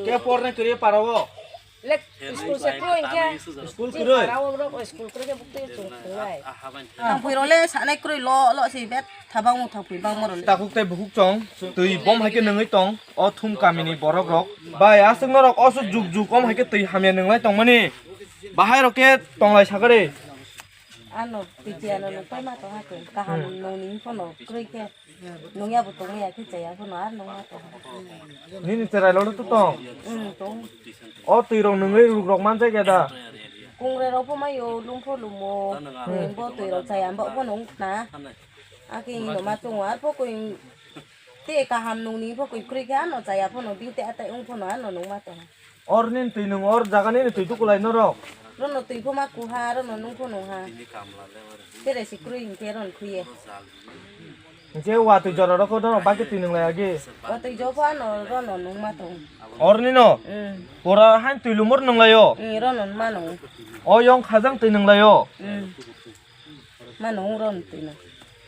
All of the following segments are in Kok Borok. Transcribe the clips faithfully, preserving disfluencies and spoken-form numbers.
Ke pornai kwrwi para o? Lek school se kwrwi khe. School kwrwi? Para o rok school kwrwi khe bukti chung thungnai. Thangpui role sanai kwrwi lo lo si bet thabang mu thangpui bang moro. Takhuk tei bukhuk chong twi bom hai khe nungwi tong o thum kamini borok rok. Bai aswk norok oso juk juk om hai khe twi hamya nunglai tongmani. Bahai rok khe tonglai sakari. Ano piti ano nung pai ma tong ha khe kaham nung ning phano kwrwi khe. Nungya bo tongya khe chaya phano ar nungma tong. Nini cherai lo tu tong. Hmm, tong. O twi rok nungwi ruk rok man jai da. Kungre rok pho mayo lum pho lumo. Hmm. Bo twi rok chaya bo bo nung na. Aki no ma tung ar pho koi te kaham nung ni pho koi kwrwi khe ano chaya phano bing te atai ung phano ano nungma tong. Or nin twi nung or jaga nini twi tukulai norok. Rono twi phoma kuha, rono nung phonung ha. Tere si krui hinkhe ron khuye. Hinkhe watwi jora rokho norok bai khe twi nung lai agi. Watwi jo pho ano rono nung ma tong. Or nino? Mm. Pura hain twi lumur nung laio. Mm, rono ma nung. O yong khajang twi nung laio. Mm. Ma nung ron twi nung.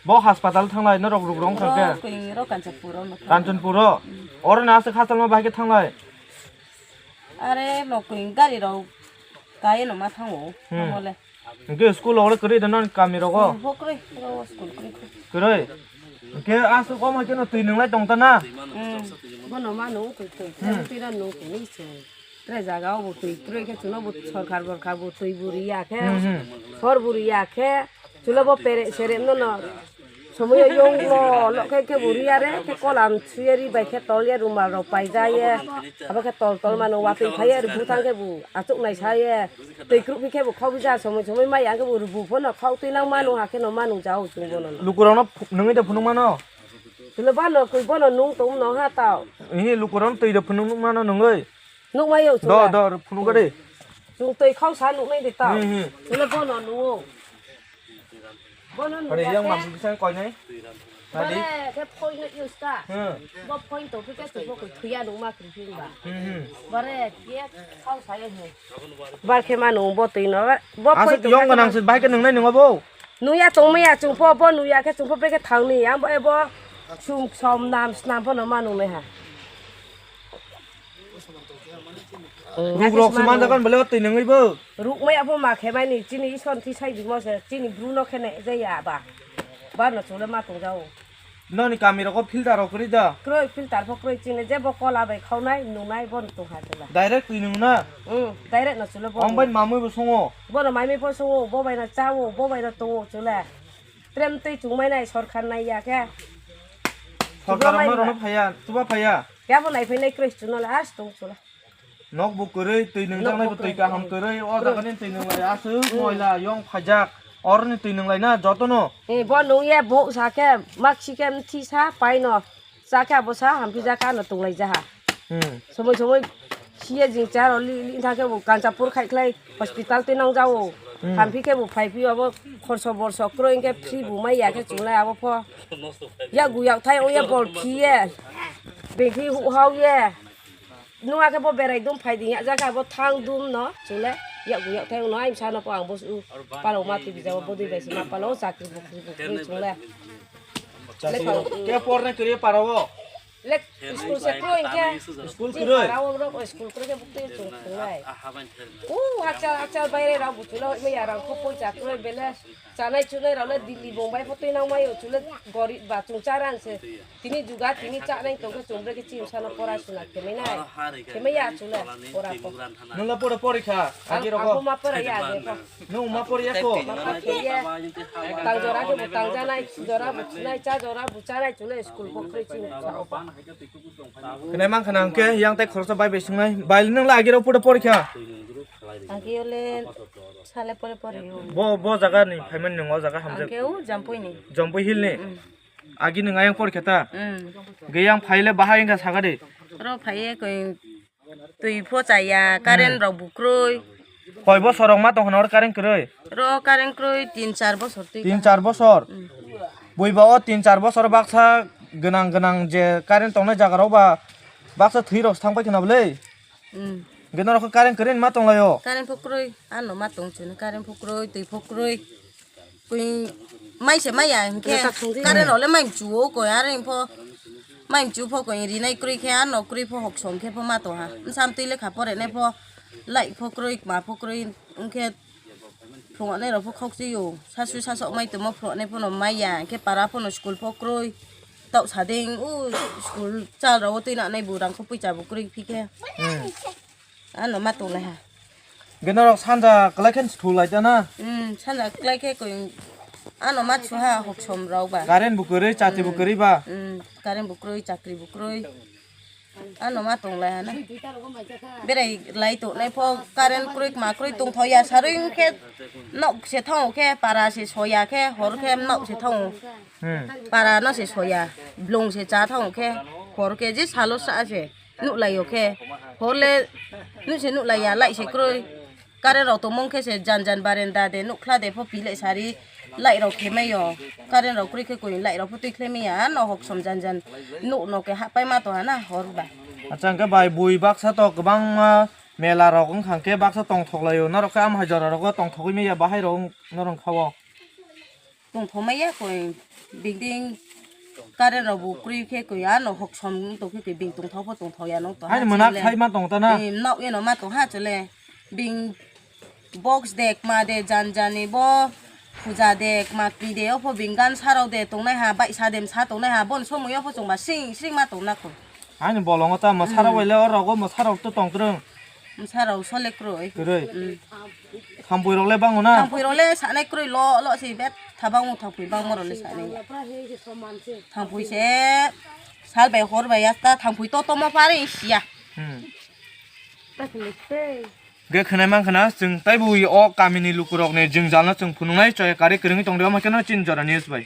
Bo hospital thanglai norok ruk rong thang khe. Ro koi ro Kanchanpur ro. Kanchanpur ro. Oro na aswk hachal ma bai khe thanglai. Are no koi gari rok kai no ma thango. Hmm. Mole. Hwnkhe school ore kwrwi da non kami rogo? Hmm, bo kwrwi, ro school kwrwi kwrwi. Kwrwi? Hwnkhe aswk om hai kheno twi nwnglai tong ta na? Hmm. Bono ma nung twi twi. Hmm. Twi na nung twi ni se. Tre jaga o bo twi kwrwi khe chuno bo sorkar borkar bo twi bo riya khe. Hmm, hmm. Hor bo riya khe. Chulo bo pere sere no no. Somoyo yong lo, lo khe, khe bo riya re, khe kolam suye ri bai khe tol ye rumal rok paija ye. Abo khe tol tol mano watwi phai ye, ri bwthang khe bo achuk nai sa ye. Twi kruphi khe bo khogwi ja, somoi somoi mai ya khe bo rubu phano khok twi nang manu, ha khe no manu ja o chwng bono. Lukurok no phu-, nungwi da phunuk mano? Chulo ba no kwi bono nung tong no ha tao. Ihi lukurok no twi da phunuk mano nungwi? Nukmai o do, chwla. Do, phunuk gari. Chwng twi khok sa nuknai de tao. Hmm, hmm. Chulo bono nungo. Bono nung Are yang ya khe. Mampu bisa koi nai? Tadi? Bare khe phoi no use ka. Hmm. Bo phoi to khe to bo koi thuya nung ma kri phi ba. Hmm, hmm. Bare khe khau sa ye he. Bar khe ma nung bo twi no. Bo phoi Aswk to yong khe ganang ma se bai khe nung nai nung bo? Nung ya tong ma ya chung pho bo nung ya khe chung pho be khe thang ni. Yang bo e bo sum som nam snam pho no ma nung nai ha. Ruk rok se man jagan bole twi nungwi bo. Ruk maya bo ma khe mani chini ison thi sai bimo se chini bru no khe ne jaya ba. Ba no chule ma tong jao. Noni kami rok filter rok kri da. Kroi filter pho kroi chini je bo kola bai khaunai nungnai bo tong ha chula. Direct twi nung na. Hmm, direct no chule bo. Om bai mamui bo songo. Bo no mai mi pho songo, bo bai no chao, bo bai no tongo chule. Trem twi chungmai nai sorkar nai ya khe. Sorkar Chubamai rok no ba. Phaya, chuba phaya. Kebo nai phai nai kroi chuno le as tong chula. Nok bo kwrwi, twi nung Nok jaknai bo bo twi kwrwi. Kaham kwrwi, o jaga ni twi nung lai aswk moila yong phaijak, oroni twi nung lai na joto no. Eh, bo nung ye bo sa khe, maksi khe mthi sa, pai no. Cha khe abo sa, hampi ja kha no tong lai ja ha. Hmm. Somoi somoi siye jing cha ro li, li tha khe bo Kanchanpur khai khlai hospital twi nang jao. Hmm. Hampi khe bo phai phi abo khorso borso kroi khe free bo mai ya khe chunglai abo pho. Ya gu yak thai o ya bol phi ye. Bengthi hu hau ye. Nung akhe bo berai dum phai di ya, jaga bo thang dum no, chule, yak bu yak thai no, ai sa no po ang bo su, palo ma twi bijabo, bo dui bai se ma palo, chakri bukri bukri chule. Chakri, ke pornai kwrwi para o? Lek, school se kwrwi khe. School kwrwi? Para o rok, school kwrwi khe bukti chung chunglai. U, hachal, hachal baire rok buchulo, me ya rang kho poisa kwrwi bele. Chanai chunai rok le Delhi, Bombay pho twi nang mai o, chule gorib ba chung charan se. Tini juga, tini cha nai tong khe chwng bre khe chini bwsano pora suna khemai nai. Khemai ya chwng le pora ko. Nwng le pore porikha, agi rokho. Ang ma pora ya age ko. Nwng ma pori ya ko. Ma pa khe ye. Tang jora khe bo tang janai, jora bo chinai, cha jora bo chanai chwng le school bo khroi chini bwsano. Khnai mang khna hwnkhe yang tai khoroksa bai bai swngnai. Bai nwng le agi rok pore porikha. Agi ole sale pore pore yo. Bo, bo jaga ni phaimani nwng o jaga hamjak. Ang khe o Jampui ni. Jampui Hill ni. Mm. Agi nwng ayang porikha ta? Mm. Ge yang phaile bahai wngkha sakadi? Oro phaiye koi twi pho chaya, current rok bo kwrwi. Koi bosor rok ma tongkha na oro current kwrwi? Oro current kwrwi tin char bosor twi. Tin char bosor? Mm. Bui ba o tin char bosor baksa gwnang gwnang je current tongnai jaga rok ba baksa thwi rok thang paikha na bwle? Mm. Ge norok khe current kwrwi ma tonglaio? Current pho kwrwi, ano ma tong chini current pho kwrwi, twi pho kwrwi. Koi mai se maya hinkhe current rok le mai mchuo koi are pho. Mai mchu pho koi rinai kroi khe ano kroi pho hoksom khe pho ma tongha. Bwsam twi lekha porenai pho lai pho kroi ma pho kroi wngkhe phunganai rok pho khokchio. Sasu sasok mai tongmo phunganai pho no maya khe para pho no school pho kroi. Tok sading u school chal rok twi nanai bu rang kho puicha bu kroi phikhe. Hmm. Ano ma tonglai ha. Gena rok sanja kwlai khe thulai ta na. Hmm, sanja kwlai khe koi ano ma chuha hoksom rok ba. Current bu kwrwi, chati bu kwrwi ba. Hmm, current bu kwrwi, chakri bu kwrwi. Ano ma tonglai ha na. Berai lai tongnai pho current kwrwi ma kwrwi tongthok ya sarwi wngkhe nok se thang khe para se soya khe hor khe nok se thang. Hmm. Para no se soya blong se cha thang khe hor khe je salo sa se. Nuklaio khe, horle nuse nuklaiya, light se kwrwi. Current rok tongmung khe se jan jan barenda de, nukla de pho pilai sari, light rok khemaio. Current rok kwrwi khe koi light rok pho twi khlai maya, ano hoksom jan jan nuk no khe happai ma tongha na hor ba. Acha hwnkhe bai bui baksa to kwbangma mela rok wngkha khe baksa tongthok laio, norok khe amhai jora rogo tongthogwi maya bahai rok norok kha o. Tongthok maya koi binding current rok bo kwrwi khe koi ano hoksom wng tong khe koi bing tongthok pho tongthok ya no to. Ani ha mwnakthai chwle. Ma tong ta na? Em, nok eno ma tong ha chwle. Bing box de kma de jan jani bo puja de kma kri de opho bing gan sarok de tongnai ha bai sa dem sa tongnai ha bon somoi opho chwng ba sing sing ma tong na kho. Ani bolongo ta mwsarok bai le o rogo mwsarok to tong kwrwng. Mwsarok sole kwrwi. Kwrwi. Mm. Thampui rok le bango na? Thampui rok le sanai kwrwi lo lo se bet thabang mu thampui bangma rok le sanai. Thampui se sal bai hor bai asta thampui to tomo pare siya. Hmm. Ge khwnai man khna chwng taibo o kamini lukurok ni jwngjal no chwng phunuknai choya kari kwrwngwi tongdi omo khe no chini jora news bai.